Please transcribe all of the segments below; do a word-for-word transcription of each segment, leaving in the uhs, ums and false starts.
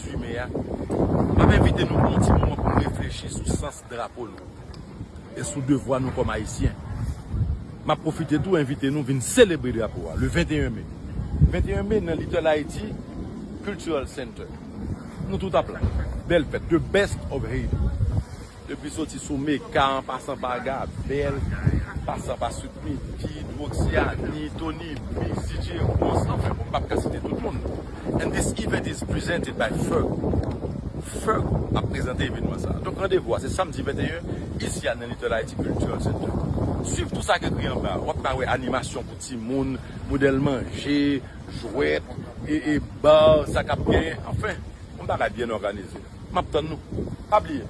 Jime a, m ap envite nou pran yon ti moman pou nou reflechi sou sans drapo nou e sou devwa nou kòm Ayisyen. M ap pwofite tou envite nou vin selebre drapo a le venteyen me. Venteyen me nan Little Haiti Cultural Center. Nou tout ap la. Bèl fèt, the best of Haiti. Depi soti sou Meka, an pasan pa Gabèl, pasan pa Sweet Micky, Dwoxy Annie, Tony B, C J Ronce, anfen, bon, m p ap ka site tout moun. And this event is presented by Ferg. Ferg ap prezante evènman sa. Donk, randevou a, se samdi venteyen, isi a nan Little Haiti Cultural Center. Swiv tou sa k ekri anba a. W ap ka wè animasyon pou timoun, modèl manje, jwèt, e, e bar, sa k ap genyen. Anfen, yon bagay byen òganize. M ap tann nou. Pa bliye,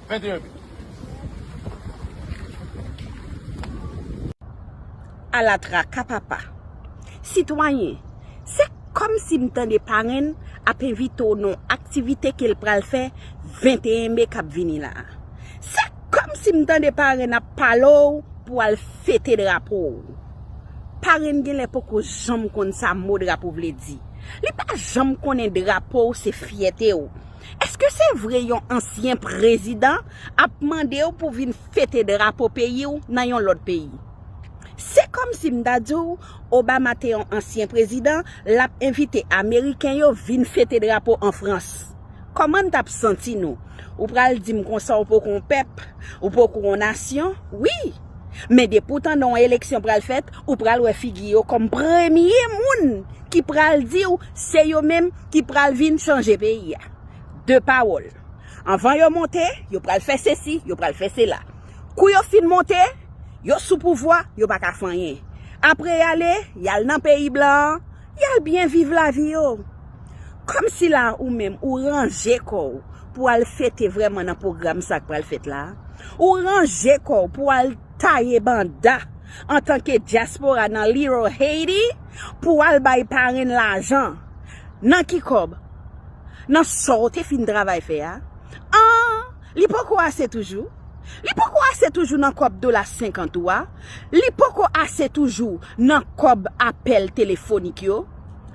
venteyen me. Ala traka papa. Sitwayen, se kòmsi m tande parenn ap envite w nan yon aktivite ke l pral fè venteyen me k ap vini la a. Se kòmsi m tande parenn ap pale w pou al fete drapo w. Parenn genlè poko janm konn sa mo drapo vle di. Li pa janm konnen drapo w se fyète w. Èske se vre yon ansyen prezidan ap mande w pou vin fete drapo peyi w nan yon lòt peyi? Se kòmsi m ta di w, Obama te yon ansyen prezidan, l ap envite Ameriken yo vin fete drapo an Frans. Kòman n t ap santi nou? Ou pral di m konsa ou poko yon pèp, ou poko yon nasyon? Wi! Men depi w tande yon eleksyon pral fèt, ou pral wè figi yo kòm premye moun ki pral di w se yo menm ki pral vin chanje peyi a. De pawòl. Anvan yo monte, yo pral fè sesi, yo pral fè sela. Kou yo fin monte, yo sou pouvwa, yo pa ka fè anyen. Apre y ale, y al nan peyi blan an, y al byen viv lavi yo. Kòmsi la ou menm ou ranje kò w pou al fete vrèman nan pwogram sa k pral fèt la. Ou ranje kò w pou al taye banda antanke dyaspora nan Little Haiti pou al bay parenn lajan. Nan ki kòb? Nan sa w te fin travay fè a? An, li poko ase toujou. Li poko ase toujou nan kòb dola senkant ou a. Li poko ase toujou nan kòb apèl telefonik yo.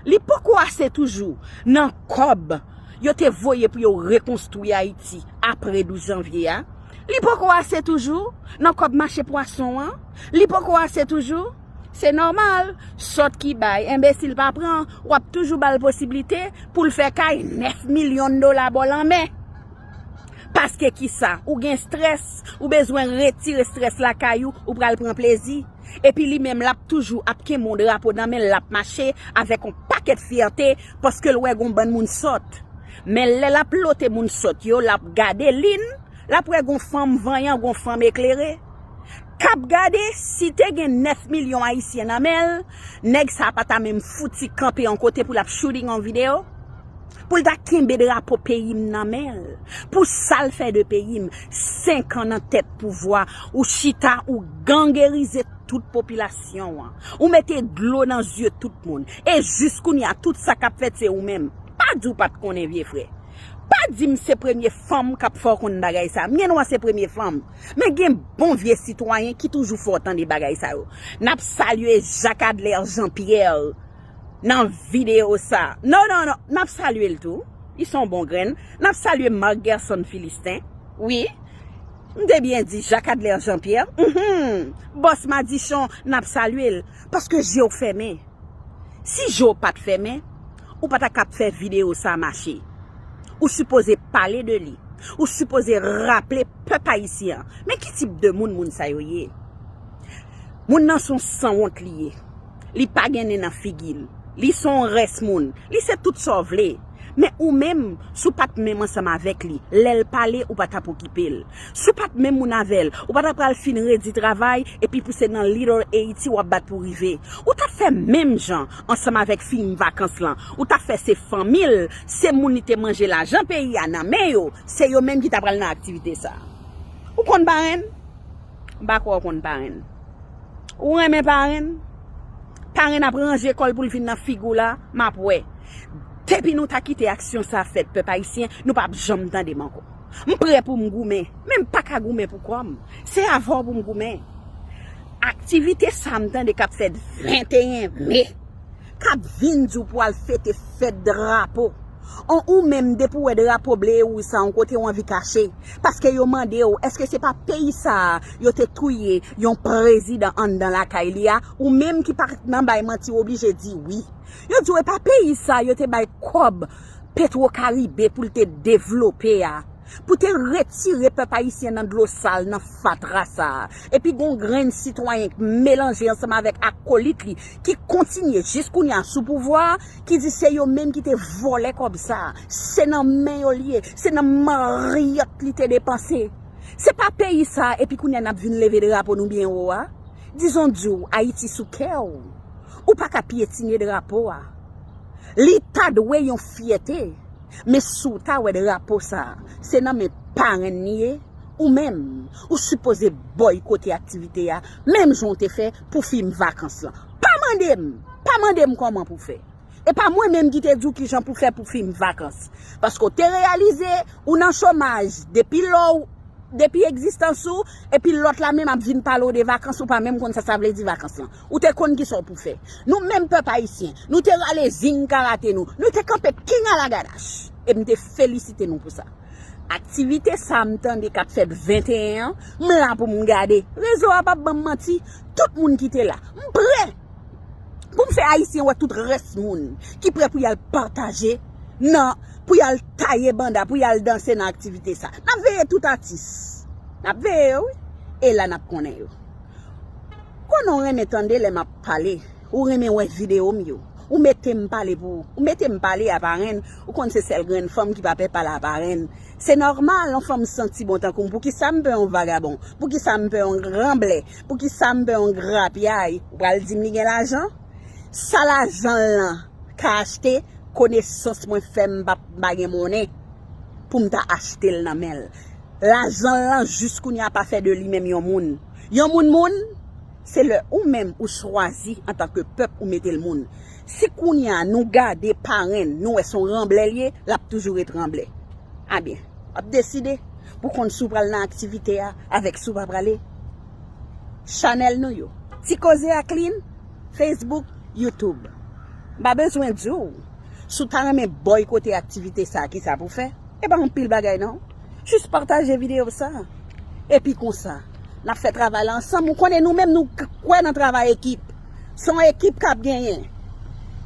Li poko ase toujou nan kòb yo te voye pou yo rekonstwi Ayiti apre douz janvye a. Li poko ase toujou nan kòb mache pwason an. Li poko ase toujou. Se nòmal, sòt ki bay, enbesil pa pran, w ap toujou ba l posiblite pou l fè kay nèf milyon dola bò lanmè. Paske kisa? Ou gen strès, ou bezwen retire strès lakay ou, ou pral pran plezi. Epi li menm, l ap toujou ap kenbe yon drapo nan men l, l ap mache avèk yon pakèt fyète, paske l wè gon bann moun sòt. Men lè l ap lote moun sòt yo, l ap gade lin, l ap wè gon fanm vanyan, gon fanm eklere. K ap gade, si te gen nèf milyon Ayisyen nan men l, nèg sa a pa ta menm fouti kanpe yon kote pou l ap shooting yon videyo. Pou l ta kenbe drapo peyi m nan men l. Pou sa l fè de peyi m, senk an nan tèt pouvwa, ou chita, ou gangerize tout popilasyon an. Ou mete dlo nan zye tout moun. E jis kounye a, tout sa k ap fèt se ou menm. Pa di w pa t konnen, vye frè. Pa di m se premye fanm k ap fè w konn bagay sa. Mye nwa se premye fanm. Men gen bon vye sitwayen ki toujou fè w tande bagay sa yo. N ap salye Jacques Adler Jean Pierre nan videyo sa. Non, non, non. N ap salye l tou. Li se yon bon grenn. N ap salye Marc Gerson Philistin. Wi. M te byen di Jacques Adler Jean Pierre. Mhm. Bòs Madichon, n ap salye l. Paske je w fèmen. Si je w pa t fèmen, ou pa ta kab fè videyo sa mache. Ou sipoze pale de li. Ou sipoze raple pèp ayisyen an. Men ki tip de moun moun sa yo ye? Moun nan se yon sanwont li ye. Li pa gen nen nan figi l. Li se yon rès moun. Li se tout sa w vle. Men ou menm, si w pa t menm ansanm avèk li, lè l pale, ou pa t ap okipe l. Si w pa t menm moun avè l, ou pa t ap pral fin redi travay, epi pou se nan Little Haiti w ap bat pou rive. Ou t ap fè menm jan ansanm avèk fim vakans lan. Ou t ap fè se fanmi l, se moun li te manje lajan peyi a nan men yo, se yo menm ki ta pral nan aktivite sa. Ou konn parenn? M pa kwè w konn parenn. Ou renmen parenn? Parenn ap ranje kò l pou l vin nan figi w la, m ap wè. Depi nou ta kite aksyon sa fèt, pèp ayisyen, nou p ap janm tande m ankò. M prè pou m goumen, men m pa ka goumen pou kò m. Se avè w pou m goumen. Aktivite sa m tande k ap fèt venteyen me, k ap vin di w pou al fete fèt drapo. On ou menm depi w wè drapo ble e wouj sa yon kote w anvi kache. Paske yo mande w, èske se pa peyi sa a yo te touye yon prezidan anndan lakay li a? Ou menm ki pa t nan bay manti w oblije di wi. Yo di w e pa peyi sa a yo te bay kòb Petro Caribe pou l te devlope a. Pou te retire pèp ayisyen nan dlo sal, nan fatra sa a. Epi gon grenn sitwayen k melanje ansanm avèk akolit li ki kontinye jis kounye a sou pouvwa a, ki di se yo menm ki te vòlè kòb sa a. Se nan men yo l ye, se nan maryòt li te depanse. Se pa peyi sa a, epi kounye a n ap vin leve drapo nou byen wo a. Dizon di w, Ayiti sou kè w. Ou pa ka pyetine drapo a. Li ta dwe yon fyète. Men si w ta wè drapo sa a, se nan men parenn li ye, ou menm, ou sipoze bòykote aktivite a, menm jan w te fè pou fim vakans lan. Pa mande m, pa mande m kòman pou fè. E pa mwen menm ki te di w kijan pou fè pou fim vakans. Paske w te reyalize ou nan chomaj depi lè w, depi egzistans ou, epi lòt la menm ap vin pale w de vakans, ou pa menm konn sa sa vle di vakans lan. Ou te konn kisa w pou fè. Nou menm pèp ayisyen, nou te rale zing karate nou, nou te kanpe king a la gadache. E m te felisite nou pou sa. Aktivite sa a m tande k ap fèt venteyen an, m la pou m gade. Rezo a p ap ban m manti. Tout moun ki te la, m prè pou m fè ayisyen wè tout rès moun ki prè pou y al pataje nan, pou y al taye banda, pou y al danse nan aktivite sa. N ap veye tout atis. N ap veye yo, wi. E la n ap konnen yo. Konnen w renmen tande lè m ap pale. Ou renmen wè videyo m yo. Ou mete m pale pou ou. Ou mete m pale a parenn. Ou konn se sèl grenn fanm ki pa pè pale a parenn. Se nòmal, yon fanm santi bon tankou m. Poukisa m pè yon vagabon? Poukisa m pè yon ranblè? Poukisa m pè yon grapyay? Ou pral di m li gen lajan? Sa lajan l lan ka achte, konesans mwen fè m pa, m pa gen monnen pou m ta achte l nan men l. Lajan l lan jis kounye a pa fè de li menm yon moun. Yon moun moun, se lè ou menm ou chwazi antanke pèp ou mete l moun. Si kounye a nou gade parenn, nou wè se yon ranblè l ye, l ap toujou ret ranblè. Abyen, w ap deside pou konn si w pral nan aktivite a avèk si w pa prale. Chanèl nou yo, Ti Koze ak Lynn, Facebook, YouTube. M pa bezwen di w, si w ta renmen bòykote aktivite sa a, kisa pou fè? E pa anpil bagay non. Jis pataje videyo sa. Epi konsa, n ap fè travay la ansanm. Ou konnen nou menm nou k-, kwè nan travay ekip. Se yon ekip k ap genyen.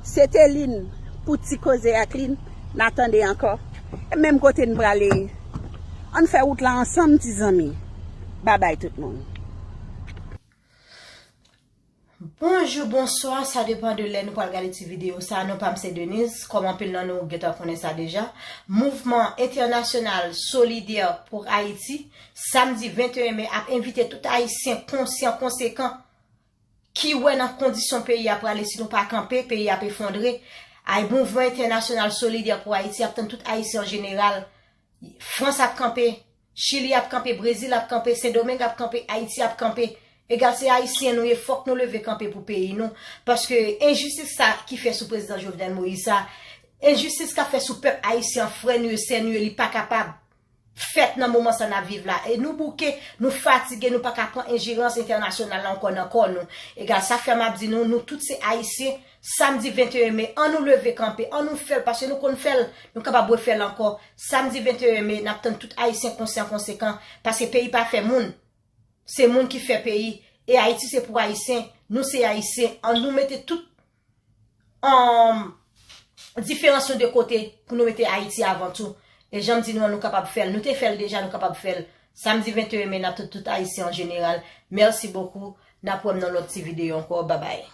Se te Lynn pou Ti Koze ak Lynn. N a tande ankò. E menm kote n prale, ann fè wout la ansanm, ti zanmi. Babay tout moun. Bonjou, bonswa, sa depann de lè nou pral gade ti videyo sa. Non pa m se Denise, kòm anpil nan nou gentan konnen sa deja. Mouvman Entènasyonal Solidè pou Ayiti, samdi venteyen me, ap envite tout Ayisyen konsyan, konsekan, ki wè nan kondisyon peyi a prale, si nou pa kanpe, peyi a ap efondre. Ay, Mouvman Entènasyonal Solidè pou Ayiti ap tann tout Ayisyen an jeneral. Frans ap kanpe, Chili ap kanpe, Brezil ap kanpe, Sendomeng ap kanpe, Ayiti ap kanpe. Egal, se Ayisyen nou ye, fòk nou leve kanpe pou peyi nou. Paske enjistis sa ki fè sou prezidan Jovenel Moïse sa, enjistis k ap fè sou pèp ayisyen an, frè nou yo, sè nou yo, li pa kapab fèt nan moman sa n ap viv la. E nou bouke, nou fatige, nou pa ka pran enjerans entènasyonal la ankò nan kò nou. Egal, sa fè m ap di nou, nou tout se Ayisyen. Samdi venteyen me, ann nou leve kanpe, ann nou fè l, paske nou konn fè l, nou kapab refè l ankò. Samdi venteyen me, n ap tann tout Ayisyen konsyan, konsekan, paske peyi pa fè moun. Se moun ki fè peyi. E Ayiti se pou Ayisyen. Nou se Ayisyen. Ann nou mete tout, um, diferans nou de kote pou nou mete Ayiti avan tou. E jan m di nou an, nou kapab fè l. Nou te fè l deja, nou kapab fè l. Samdi venteyen me, n ap tann tout Ayisyen an jeneral. Mèsi bokou. N ap wè m nan lòt ti videyo ankò. Babay.